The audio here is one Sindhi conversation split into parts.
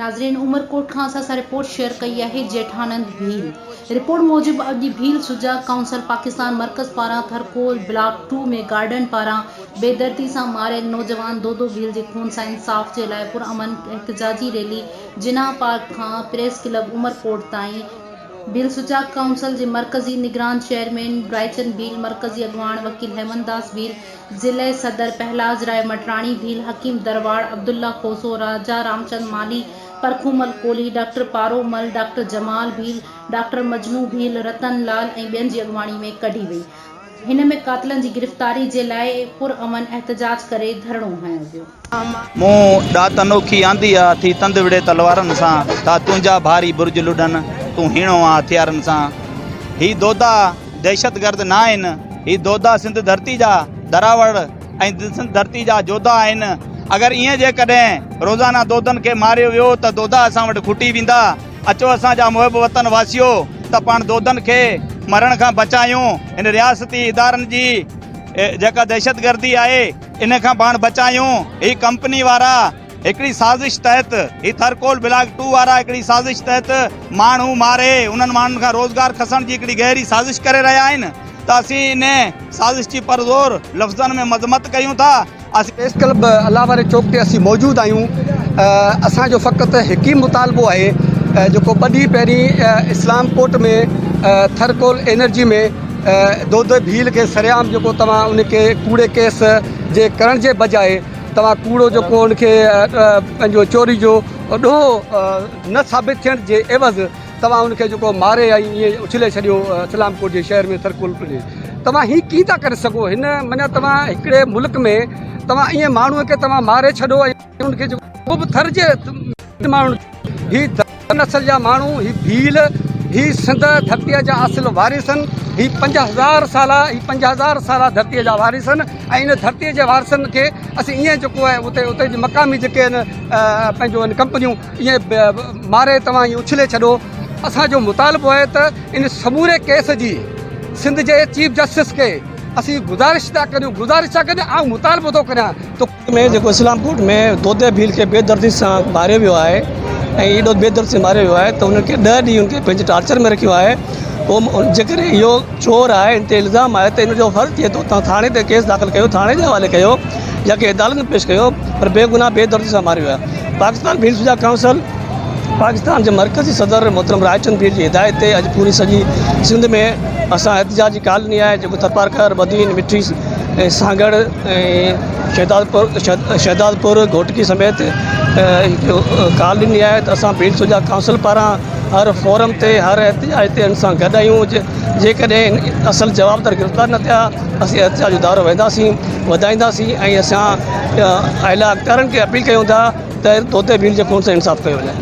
ناظرين عمرڪوٽ کان اسان سان رپورٽ شيئر ڪئي آهي ڄيٺانند ڀيل رپورٽ موجب اڄ ڀيل سجاڳ ڪائونسل پاڪستان مرڪز پاران ٿرڪول بلاڪ ٽو ۾ گارڊن پاران بيدردي سان ماريل نوجوان دودو ڀيل جي خون سان انصاف جي لاء پرامن احتجاجي ريلي جناح پارڪ کان پريس ڪلب عمرڪوٽ تائين ڀيل سجاڳ ڪائونسل جي مرڪزي نگران چيئرمين رائچند ڀيل، مرڪزي اڳواڻ وڪيل هيمنداس ڀيل، ضلعي صدر پهلاج راء مٽراڻي ڀيل، حڪيم درواڙ، عبدالله کوسو، راجا رامچند مالهي، پرکومل ڪولهي، ڊاڪٽر پارو مل، ڊاڪٽر جمال ڀيل، ڊاڪٽر مجنو ڀيل، رتن لال ۽ ٻين جي اڳواڻي ۾ ڪڍي وئي. هن ۾ قاتلن جي گرفتاري جي لاء پرامن احتجاج ڪري ڌرڻو هنيو ويو. مون ڏات انوکي آندي آ، ٿي تند وڙهي تلوارن سان، ٿا تنهنجا ڀاري برج لڏن، تون هيڻو آن هٿيارن سان. هي دودا دهشتگرد ناهن، هي دودا سنڌ ڌرتي جا دراوڙ ۽ سنڌ ڌرتي جا جوڌا آهن. اگر ائين جيڪڏهن روزانه دودن کي ماريو ويو ته دودا اسان وٽ کٽي ويندا. اچو اسان جا محب وطن واسيو ته پاڻ دودن کي مرڻ کان بچايون هن رياستي ادارن جي جيڪا دهشتگردي آهي ان کان پاڻ بچايون هي ڪمپني وارا هڪڙي سازش تحت هي ٿرڪول بلاڪ ٽو وارا هڪڙي سازش تحت ماڻهو ماري انهن ماڻهن کان روزگار کسڻ جي هڪڙي گهري سازش ڪري رهيا آهن ته اسين ان سازش جي پرزور لفظن ۾ مذمت ڪيون ٿا. اسين پريس ڪلب الله واري چوڪ تي اسين موجود آهيون اسان جو فقط هڪ ئي مطالبو آهي جيڪو ٻه ڏينهن پهرين اسلام ڪوٽ ۾ ٿرڪول انرجي ۾ دودي ڀيل کي سرعام جيڪو توهان ان کي ڪوڙي ڪيس جي ڪرڻ جي بجاء توهان ڪوڙو جيڪو ان کي پنهنجو چوري جو ڏوهه نه ثابت ٿيڻ جي عيوض توهان ان کي جيڪو ماري ۽ ائين اڇلي ڇڏيو اسلام ڪوٽ جي شهر ۾ ٿرڪول ۾ توهان هي ڪيئن ٿا ڪري سگهو هن معنيٰ توهان هڪڙي ملڪ ۾ توهان ائين ماڻهو کي توهان ماري ڇڏو ۽ ان کي جيڪو به ٿر جي ماڻهن هي نسل جا ماڻهو هي ڀيل هي سنڌ ڌرتيء جا اصل وارث آهن هي 5000 سالا هي 5000 سالا ڌرتيء جا وارث آهن ۽ ان ڌرتيء جي وارثن کي اسين ائين جيڪو آهي اتي اتي جي مقامي جيڪي آهن پنهنجو آهن ڪمپنيون ائين ماري توهان ائين اڇلي ڇڏو اسان جو مطالبو آهي ته ان سموري ڪيس جي سنڌ جي چيف جسٽس کي اسين گذارش ٿا ڪريون گذارش ٿا ڪريون آئون مطالبو ٿو ڪريان ته. ۾ جيڪو اسلام ڪوٽ ۾ دودي ڀيل کي بي دردي سان ماريو ويو آهي ۽ ايڏو بي دردي سان ماريو ويو آهي ته انهن کي ڏهه ڏينهن ان کي پنهنجي ٽارچر ۾ رکيو آهي پوء جيڪڏهن اهو چور آهي ان تي الزام آهي ته ان جو فرض ٿئي ٿو توهان ٿاڻي تي ڪيس داخل ڪيو ٿاڻي جي حوالي ڪيو يا ڪنهن عدالت ۾ پيش ڪيو پر بي گناهه بي دردي سان ماريو ويو آهي پاڪستان ڀيل سجاڳ ڪائونسل پاڪستان جي مرڪزي صدر محترم رائچند ڀيل جي هدايت تي اڄ پوري سڄي سنڌ ۾ اسان احتجاج جي ڪال ڏني آهي جيڪو ٿرپارڪر بدين مٺي ۽ سانگهڙ ۽ شهدادپور شهدادپور گهوٽڪي سميت ڪال ڏني آهي ته اسان ڀيل سجاڳ ڪائونسل پاران هر فورم تي هر احتجاج تي ان سان گڏ آهيون جيڪڏهن اصل جوابدار گرفتار نه ٿيا اسين احتجاج جو دائرو وينداسين وڌائينداسين ۽ اسان اعليٰ اختيارن کي اپيل ڪيون ٿا ته طوطي ڀيل جي خون سان انصاف ڪيو وڃي.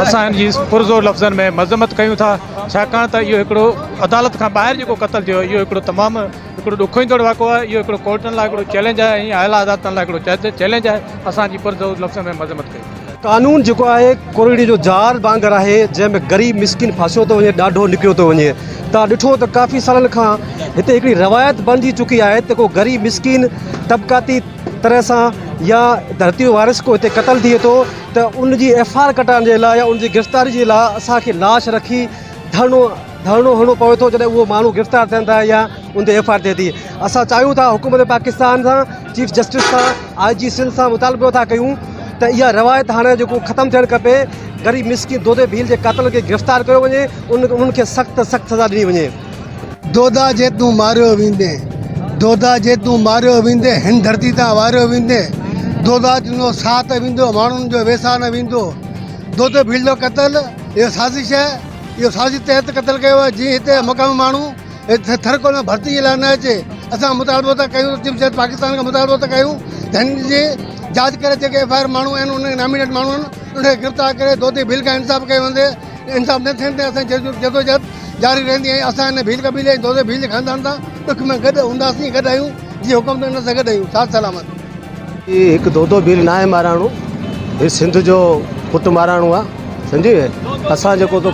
اسان هن جي پرزور لفظن ۾ مذمت ڪيون ٿا ڇاڪاڻ ته اهو هڪڙو عدالت کان ٻاهر جيڪو قتل ٿيو اهو هڪڙو تمام هڪڙو ڏکوئيندڙ واقعو آهي اهو هڪڙو ڪورٽن لاء هڪڙو چئلينج آهي ۽ اعليٰ عدالتن لاء هڪڙو چئلينج آهي اسان جي پرزور لفظن ۾ مذمت ڪيون ٿا. قانون جيڪو آهي ڪورڙي جو جار وانگر آهي جنهن ۾ غريب مسڪين ڦاسيو ٿو وڃي ڏاڍو نڪريو ٿو وڃي تان ڏٺو ته ڪافي سالن کان هتي هڪڙي روايت بڻجي چڪي آهي ته ڪو غريب مسڪين طبقاتي طرح سان يا ڌرتي جو وارث ڪو هتي قتل ٿئي ٿو ته ان جي ايف I R ڪٽائڻ جي لاء يا ان جي گرفتاري جي لاء اسان کي لاش رکي ڌرڻو ڌرڻو هڻڻو پوي ٿو جڏهن اهو ماڻهو گرفتار ٿين ٿا يا ان تي ايف I R ٿئي ٿي اسان چاهيون ٿا حڪومت پاڪستان سان چيف جسٽس سان آء جي سنڌ سان مطالبو ٿا ڪيون ته اها روايت هاڻي جيڪو ختم ٿيڻ کپي غريب مسڪين دودي ڀيل جي قاتلن کي گرفتار ڪيو وڃي ان انهن کي سخت سخت سزا ڏني وڃي. دودا جي تون ماريو ويندين دودا جي تون ماريو ويندين هن ڌرتي تان واريو ويندين دودا تنهنجو ساهه ته ويندو ماڻهن جو ويساهه نه ويندو دودي ڀيل جو قتل اهو سازش آهي اهو سازش تحت قتل ڪيو ويو جيئن هتي جا مقامي ماڻهو ٿرڪول ۾ ڀرتي جي لاء نه اچي اسان مطالبو ٿا ڪيون ته چيف جسٽس پاڪستان کان مطالبو ٿا ڪيون ته هن جي جاچ ڪري جيڪي ايف I R ماڻهو آهن انهن کي نامينيٽ ماڻهو آهن انهن کي گرفتار ڪري دودي ڀيل کان انصاف ڪيو وڃي انصاف نه ٿيڻ تائين اسان جي جدوجهد جاري رهندي ۽ اسان هن ڀيل قبيلي ۽ دودي ڀيل جي خاندان سان ڏک ۾ گڏ هونداسين گڏ آهيون جي حڪم تي انهن سان گڏ آهيون ساٿ سلامت. هي هڪ دودو ڀيل ناهي ماراڻو هي سنڌ جو پٽ ماراڻو آ سمجهي وئي اسان جيڪو تو.